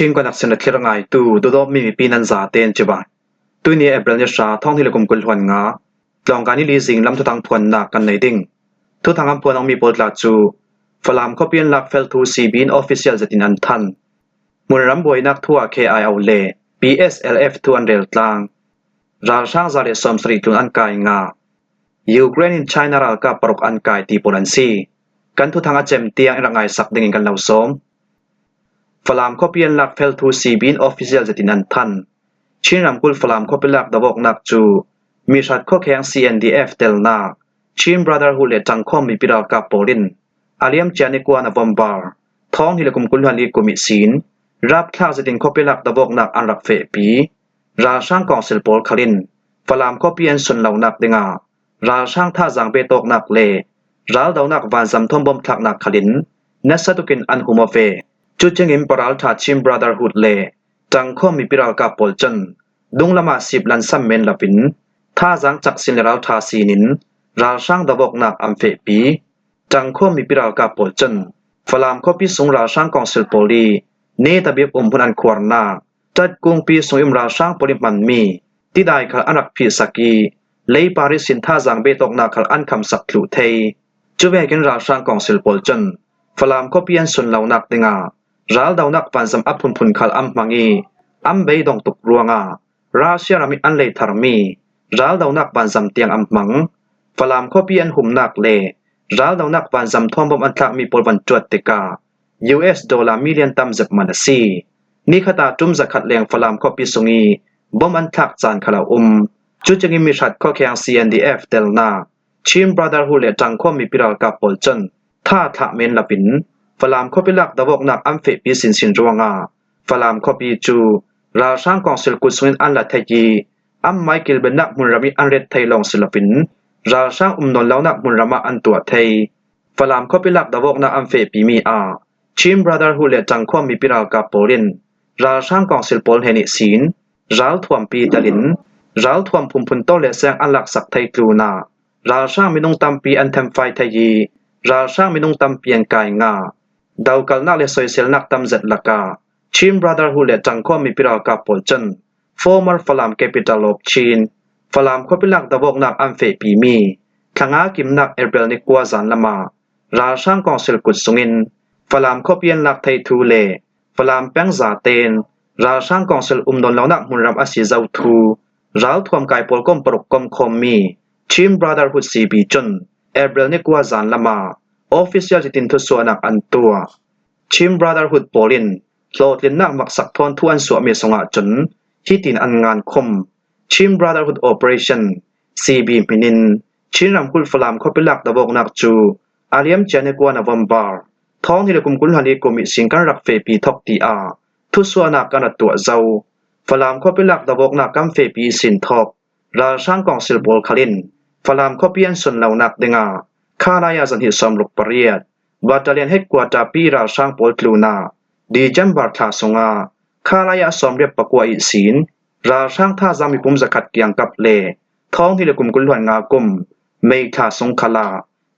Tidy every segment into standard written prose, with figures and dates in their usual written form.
Chin kanak sin a thlir ngaitu dawdawmi mipi nan zaten cibai. Tuni April ni hra thong hi le kum 20 huan nga tlawngka ni li zing lam thuthang phuannak kan nei ding. Thuthang an phuan mi pawl tla cu Falam khuapi an lak fel thu CBN official zatin an than. Hmunram buainak thu ah KIO le PSLF thu an rel tlang. Ralhrang 170 tlun an kai nga. Ukraine in China ralkap paruk an kai ti pawl an si. Kan thuthang a cem tiang in rak ngai sak ding in kan lo sawm. Falam khuapi an lak fel thu CBN official zatin an than. Chin ramkulh Falam khuapi lak dawawknak cu mihrat khuakheng CNDF telnak Chin Brotherhood le ṭangkhawm mipi ralkap pawl in a liamcia ni kua November thawng hi le kum 24 kum i sin rapthlak zetin khuapi lak dawawknak an rak fehpi. Ralhrang kongsil pawl khal in Falam khuapi an sun lonak dingah ralhrang thazaang betawknak le raldonak vanzam thawmbom thlaknak khal in nasa tukin an hum ve. Cucingin paralṭha Chin Brotherhood le ṭangkhawm mipi ralkap pawl cun dunglam ah sip lan sam men loin thazaang cak sin le ralṭha sinin ralhrang dawawknak an fehpi. Ṭangkhawm mipi ralkap pawl cun Falam khuapi sung ralhrang kongsil pawl i Netabip umhmun an khuarnak Ṭatkungpi sung im ralhrang pawl i hmanmi tidai khal an rak phihsak i leipar i sin thazaang betawknak khal an khamsak thlu thei. Cu vekin ralhrang kongsil pawl cun Falam khuapi an sun lonak dingah raldonak vanzam a phunphun khal an hmang i an beidong tuk ruangah Russia ram i an lei tharmi raldonak vanzam tiang an hmang. Falam khuapi an humnak le raldonak vanzam thawmbom an thlakmi pawl van ṭuat tikah US dollar million tam zep man a si. Nikhat ah ṭum zakhat leng Falam khuapi sung i bom an thlak caan khal a um. Cucung in mihrat khuakheng CNDF telnak Chin Brotherhood le ṭangkhawm mipi ralkap pawl cun tha thlah men lapin Falam khuapi lak dawawknak an fehpi sinsin ruangah Falam khuapi cu ralhrang kongsil kut sungin an la theih i an maikil bianak hmunram i an ret thei lawng si loin ralhrang um nawn lonak hmunram ah an tuah thei. Falam khuapi lak dawawknak an fehpimi ah Chin Brotherhood le ṭangkhawm mipi ralkap pawl in ralhrang kongsil pawl he nih sin ralthuampi tel in ralthuam phunphun to le seng an laksak thei tlun ah ralhrang minung tampi an themfai thei i ralhrang minung tampi an kai nga. Dokalnak le soiselnak tamzet lakah Chin Brotherhood le ṭangkhawm mipi ralkap pawl cun former Falam capital of Chin, Falam khuapi lak dawawknak an fehpimi thlanga kimnak April ni kua zan lam ah ralhrang kongsil kut sungin Falam khuapi an lak thei thu le Falam peng zaten ralhrang kongsil um nawn lonak hmunram a si zo thu ralthuam kai pawl kom paruk kom khawmmi Chin Brotherhood CB cun April ni kua zan lam ah official citin thusuahnak an tuah. Chin Brotherhood pawl in hlawhtlinnak maksak thawnthu an suahmi sungah cun hitin an ngan khom. Chin Brotherhood Operation CB hmin in Chin ramkulh Falam khuapi lak dawawknak cu a liamcia ni kua November thawng hi le kum 20 i kum i sing kan rak fehpi thok ti ah thusuahnak kan rat tuah zau. Falam khuapi lak dawawknak kan fehpi sin thok ralhrang kongsil pawl khal in Falam khuapi an sun lonak dingah khalai ah zanhi 68 Battalion headquarter pi ralhrang pawl tlun ah December thla sungah khalai ah 89 i sin ralhrang thazaang mipum 100 kiangkap le thawng hi le kum 25 kum May thla sung khal ah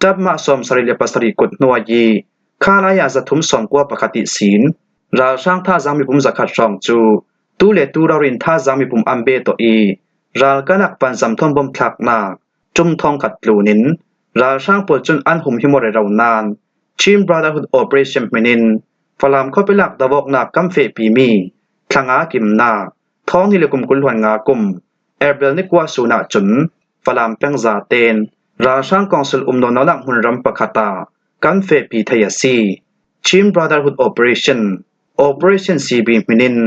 ṭapmah 77 kut hnuai i khalai ah 391 i sin ralhrang thazaang mipum 100 hrawng cu tu le tu raurin thazaang mipum an be tawh i ralkanak vanzam thawng thlaknak ṭum thong khat tlun in ralhrang pawl cun an humhim rero nain Chin Brotherhood Operation hmin in Falam khuapi lak dawawknak kan fehpimi thlanga kimnak thawng hi le kum 25 kum April ni kua sun ahcun Falam peng zaten ralhrang kongsul um nawlnak hmunram pakhat ah kan fehpi thei a si. Chin Brotherhood Operation Operation CB hmin in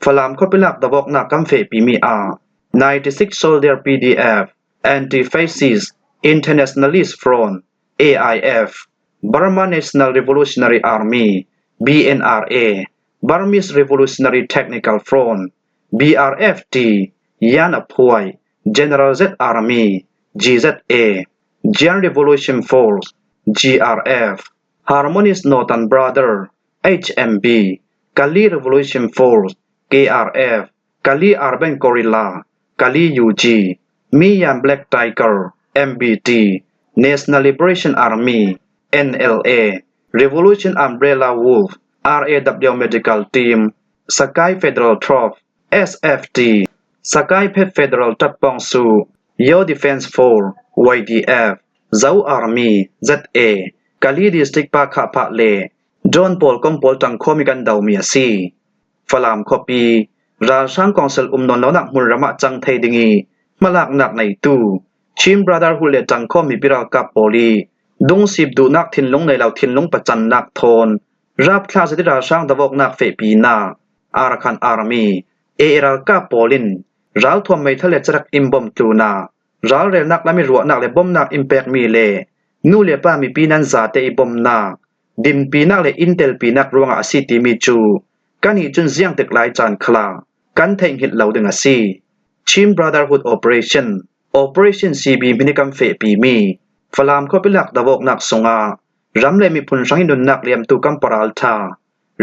Falam khuapi lak dawawknak kan fehpimi ah 96 Soldier PDF Anti-Fascist Internationalist Front AIF Burma National Revolutionary Army BNRA Burmese Revolutionary Technical Front BRFT Yan Aphuai General Z Army GZA Jian Revolution Force GRF Harmonious Northern Brother HMB Kali Revolution Force KRF Kali Urban Guerrilla Kali UG Miyan Black Tiger MBT National Liberation Army NLA Revolution Umbrella Wolf RAW Medical Team. Sakai Federal Troop, SFT, Sakai Phet Federal Ṭappawngsu, Yaw Defense Force, YDF, Zo Army, ZA, Kali District Pakhahphah le Drone pawl kom pawl ṭang khomi kan domi a si. Falam khuapi ralhrang kongsel um nawn lonak hmunram ah cang thei ding i hmalaknak ngeitu Chin Brotherhood le ṭang khomi ralkap pawl i dungsip duhnak thinlung nei lo thinlung pacannak thawn rapthlak zeti ralhrang dawawknak fehpinak Arakan Army AA ralkap pawl in ralthuam meithal le carak in bawmhtunak ralrelnak lam i ruahnak le bawmhnak in pekmi le nu le pa mipi nan zate i bawmhnak dinpinak le inn telpinak ruangah a si timi cu kannih cun ziang tik lai caan khala kan theihngilh lo ding a si. Chin Brotherhood Operation Operation CB hmini kan fehpimi Falam khuapi lak dawawknak sungah ram le miphun hrang i nunnak liamtu kan paraltha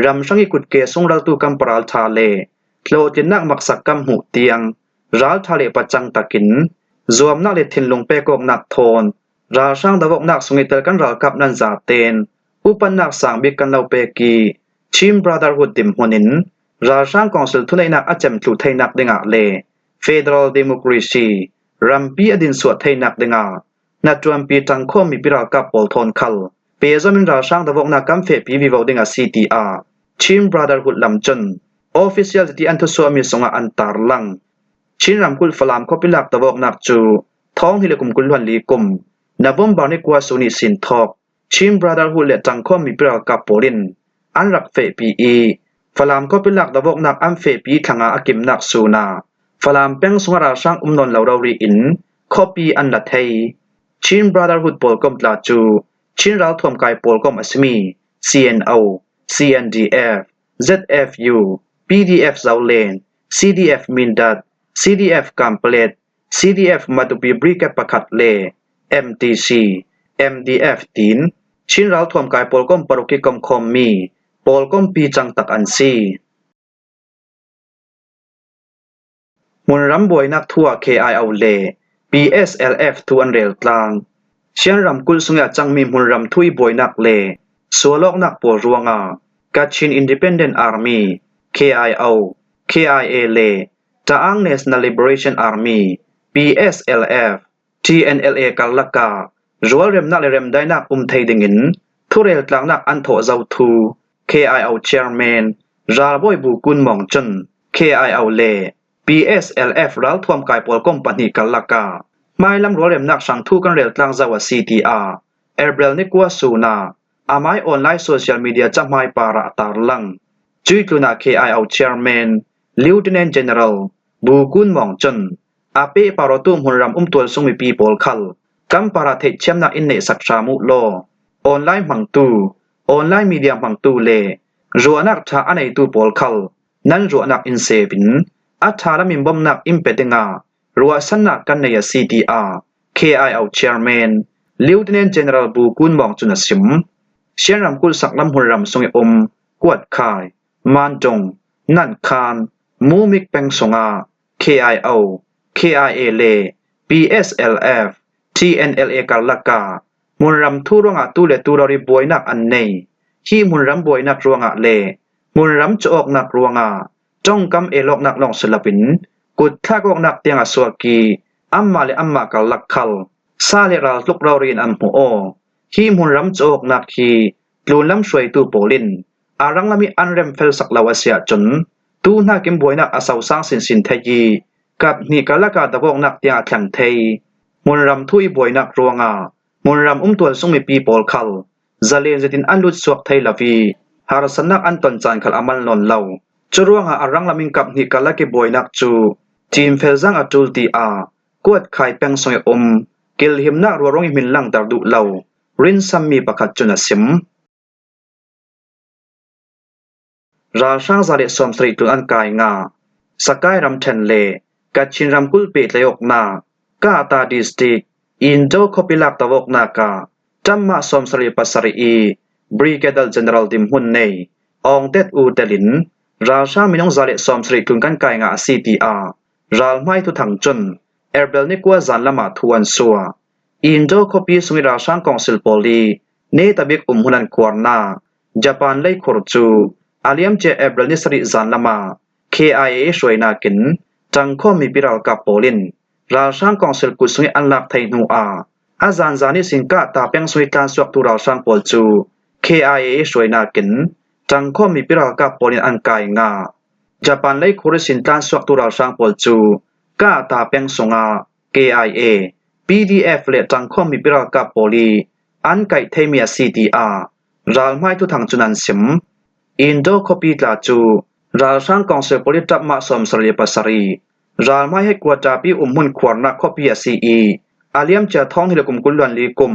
ram hrang i kutke sungraltu kan paraltha le hlawhtlinnak maksak kan hmuh tiang raltha le pacang takin zuamnak le thinlung pekawknak thawn Ralhrang dawawknak sung i tel kan ralkap nan zaten upannak sangbik kan lo pek i Chin Brotherhood dimhmun in ralhrang kongsul thuneihnak a cemtlu theinak dingah le Federal Democracy rampi a dinsuah theinak dingah hnaṭuanpi ṭang khawhmi pi ralkap pawl thawn khal pehzom in ralhrang dawawknak kan fehpi vivo ding a si tiah Chin Brotherhood lam cun official ti an thusuahmi sungah an tarlang. Chin ramkulh Falam khuapi lak dawawknak cu Thawng hi le kum 24 kum November ni kua su nih sin thawk Chin Brotherhood le ṭangkhawm mipi ralkap pawl in an rak fehpi i Falam khuapi lak dawawknak an fehpi thlang ah a kimnak sun ah Falam peng sungah ralhrang um nawn lo rori in khuapi an la thei. Chin Brotherhood pawl komtla cu Chin ralthuam kai pawl kom a simi CNO, CNDF, ZFU, PDF Zolen, CDF Mindat, CDF Kamplet, CDF Matupi Brigade pakhat le MTC, MDF tiin Chin ralthuam kai pawl kom paruk i komkhawmmi pawl kompi cang tak an si. Hmunram buainak thu ah KIO le PSLF thu an rel tlang. Chin ramkulh sung i a cangmi hmunram thu i buainak le sualawknak pawl ruangah Kachin Independent Army, KIO, KIA le Ta'ang National Liberation Army, PSLF, TNLA karlak ah rualremnak le remdainak um thei dingin thurel tlaknak an thawh zothu KIO chairman Ralbawi Bu Kun Mawng cun KIO le PSLF ralthuam kai pawl kom pahnih karlak ah hmailam rualremnak hrangthu kan rel tlang zau a si tiah April ni kua sun ah amai online social media cahmai par ah a tarlang. Cui tlun ah KIO chairman Lieutenant General Bu Kun Mawng cun a pehparawtu hmunram umtual sung mipi pawl khal kan para theihthiamnak in neihsak hram uh law online hmangtu, online media hmangtu le ruahnak ṭha a neitu pawl khal nan ruahnak in save in a ṭha lam in bawmhnak in pe dingah ruahsannak kan nei a si tiah KIO Chairman Lieutenant General Bu Kun Mawng cun a chim. Shan ramkulh saklam hmunram sung i um Kuatkhai, Mandung, Nankhan, Mumik peng sungah KIO, KIA le PSLF, TNLA karlak ah hmunram thu ruangah tu le tu rori buainak an nei. Hi hmunram buainak ruangah le hmunram caawknak ruangah tongkam elawknak lawng si loin kutthlak awknak tiang a suak i anmah le anmah karlak khal sa le ral tluk rori in an hmuh aw. Hi hmunram caawknak hi tlunlam hruaitu pawl in A ranglam i an remfel sak lo a si ahcun tu hnakin buainak a sosang sinsin thei i kaphnih karlak ah dawawknak tiang a thleng thei. Hmunram thu i buainak ruangah hmunram umtual sung mipi pawl khal zalen zetin an lut suak thei lo i harsatnak an ton caan khal a mal nawn lo. Cu ruangah a ranglam in kaphnih karlak i buainak cu cinfel zang a ṭul tiah kuatkhai peng sung i um kilhimnak ruarung i hmin langhter duh lo rinsammi pakhat cun a sim. Ralhrang 170 tlun an kai nga. Sakai ramṭhen le Kachin ramkulh pehtlaihawknak Kahta District Indo khuapi lak tawawknak ah ṭammah 77 i Brigadier General dimhmun nei Aung Tet U tel in ralhrang minung 170 tlun kan kai nga a si tiah ralhmai thuthang cun Erbil nikua zanlam ah thu an suah. Indo khuapi sung i ralhrang kongsil pawl i Netabik umhmun an khuarnak Japan leikhur cu A liamcia April ni sarih zan lam ah KIA hruainak in ṭangkhaw mipi ralkap pawl in ralhrang kongsil kut sung i an lak thai hnu ah a zanzan i singkah ta peng sung i tlansuaktu ralhrang pawl cu KIA hruainak in ṭangkhaw mipi ralkap pawl in an kai nga. Japan lei khur i sin tlansuaktu ralhrang pawl cu kah ta peng sung ah KIA, PDF le ṭangkhaw mipi ralkap pawl i an kaih theimi a si tiah ralhmai thuthang cun an sim. Indo khuapi tla cu ralhrang kongsil pawl i ṭapmah 77 ralhmai headquarter pi umhmun khuarnak khuapi a si i a liamcia thawng hi le kum 24 kum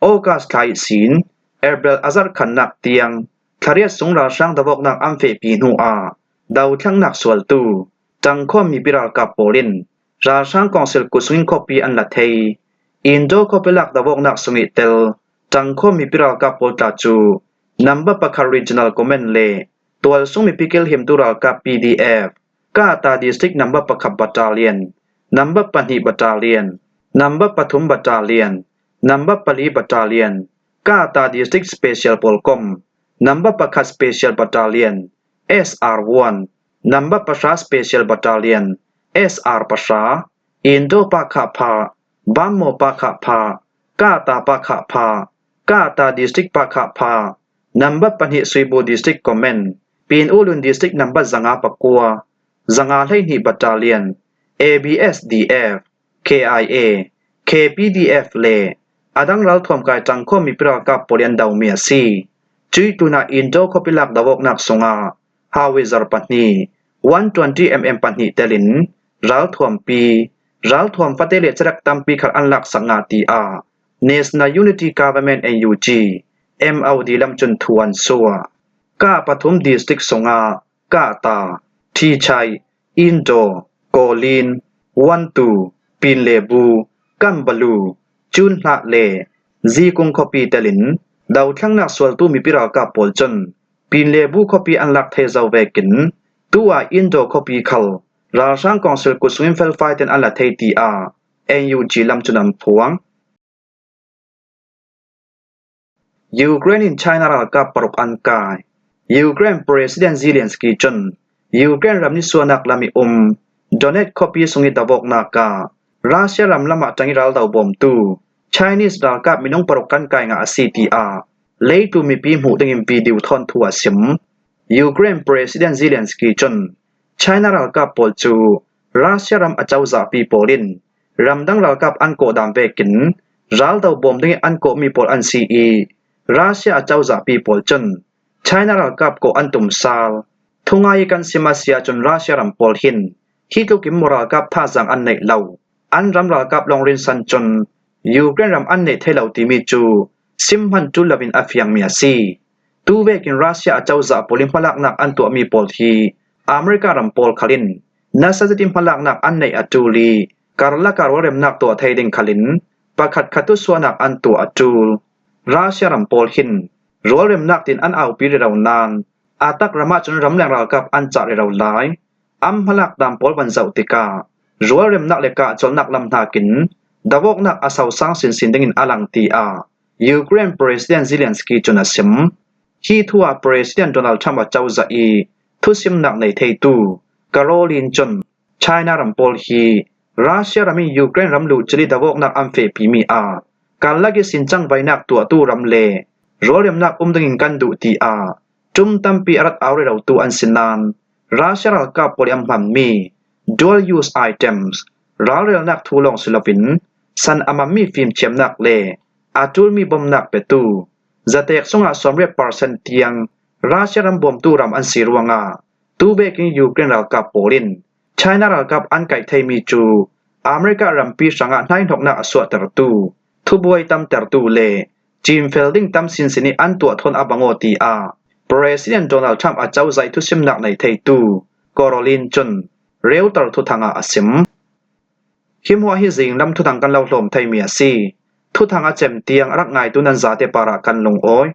August thla i sin April a zarh khannak tiang thlariat sung ralhrang dawoknak an fehpi hnu ah dothlangnak sualtu ṭangkhaw mipi ralkap pawl in ralhrang kongsil kutsung in khuapi an la thei. Indo khuapi lak dawoknak sung i tel ṭangkhaw mipi ralkap pawl tla cu Number pakhat Regional Command le tualsung mipi kilhimtu ralkap PDF, Kata District Number pakhat Battalion, Number pahnih Battalion, Number pathum Battalion, Number pali Battalion, Kata District Special Polkom, Number pakhat Special Battalion, SR1, Number pahra Special Battalion, SR pahra, Indo Pakhapha, Bammo Pakhapha, Kata Pakhapha, Kata District Pakhapha, Number pahnih Suibu District Command, Pin Ulun District Number zanga pakua, zanga hleihnih Battalion, ABSDF, KIA, KPDF le a dang ralthuam kai ṭang khomi ralkap pawl i an domi a si. Cui tunah Indo khuapi lak dohawknak sungah howitzer pahnih, 120mm pahnih tel in ralthuampi, ralthuam fate le carek tampi kha an lak sak nga tiah National Unity Government NUG, MOD lam cun thu an suah. Kah pathum district sungah Kahta, Ṭhichai, Indaw, Kawlin, Wantu, Pinlebu, Kambalu, Cunhlah le Zikung khuapi tel in dothlangnak sualtu mipi ralkap pawl cun Pinlebu khuapi an lak thei zau vekin tu ah Indaw khuapi khal ralhrang kongsil kutsung in felfai ten an la thei tiah NUG lam cun an phuang. Ukraine in China ralkap paruk an kai. Ukraine President Zelensky cun Ukraine ram nih sualnak lam i um Donetsk khuapi sung i dawoknak ah Russia ram lam ah ṭang i raldo bawmtu Chinese ralkap minung paruk kan kai nga a si tiah leitu mipi hmuh dingin video thawnthu a sim. Ukraine President Zelensky cun China ralkap pawl cu Russia ram acozahpi pawl in ramdang ralkap an kawhdam vekin raldo bawm dingin an kawhmi pawl an si i Russia acozahpi pawl cun China ralkap kawh an tum sal. Thungai i kan sim a si ahcun Russia ram pawl hin hi tluk in maw ralkap thazaang an neih lo. An ram ralkap lawng rinsan cun Ukraine ram an neih thai lo timi cu sim hmanh ṭul loin a fiangmi a si. Tu vekin Russia acozah pawl i hmalaknak an tuahmi pawl hi America ram pawl khal in nasa zetin hmalaknak an neih a ṭul i karlak ah rualremnak tuah thai ding khal in pakhat khat tu suahnak an tuah a ṭul. Russia ram pawl hin rualremnak tin an aupi rih lo nain a tak ram ahcun ramleng ralkap an cah rih lo lai. Am hmalak dam pawl van zoh tikah rualremnak le kahcawlnak lam hnakin dawoknak a sosang sinsin dingin a lang tiah Ukraine President Zelensky cun a sim. Hi thu ah President Donald Trump a cozah i thusimnak nei theitu Caroline cun China ram pawl hi Russia ram in Ukraine ram luhcili dawoknak an fehpimi ah karlak i sincangvainak tuahtu ram le rualremnak um dingin kan duh tiah tum tampi a rak au rih an si nain Russia ralkap pawl i an hmanmi dual-use items ralrelnak thu lawng si loin san a mammi fimthiamnak le aa ṭulmi bawmhnak petu zatek sungah 80% tiang Russia ram bawmtu ram an si ruangah tubek in Ukraine ralkap pawl in China ralkap an kaih theimi cu America rampi hrangah hnainhnawknak a suahtertu, thubuai tamtertu le cinfel ding tam sinsin i an tuah thawn a bang aw tiah President Donald Trump a cozah i thusimnak nei theitu Caroline cun Reuter thuthang ah a sim. Hi hmuah hi zinglam thuthang kan lo hlawm theimi a si. Thuthang a cem tiang a rak ngaitu nan zate par ah kan lungawi.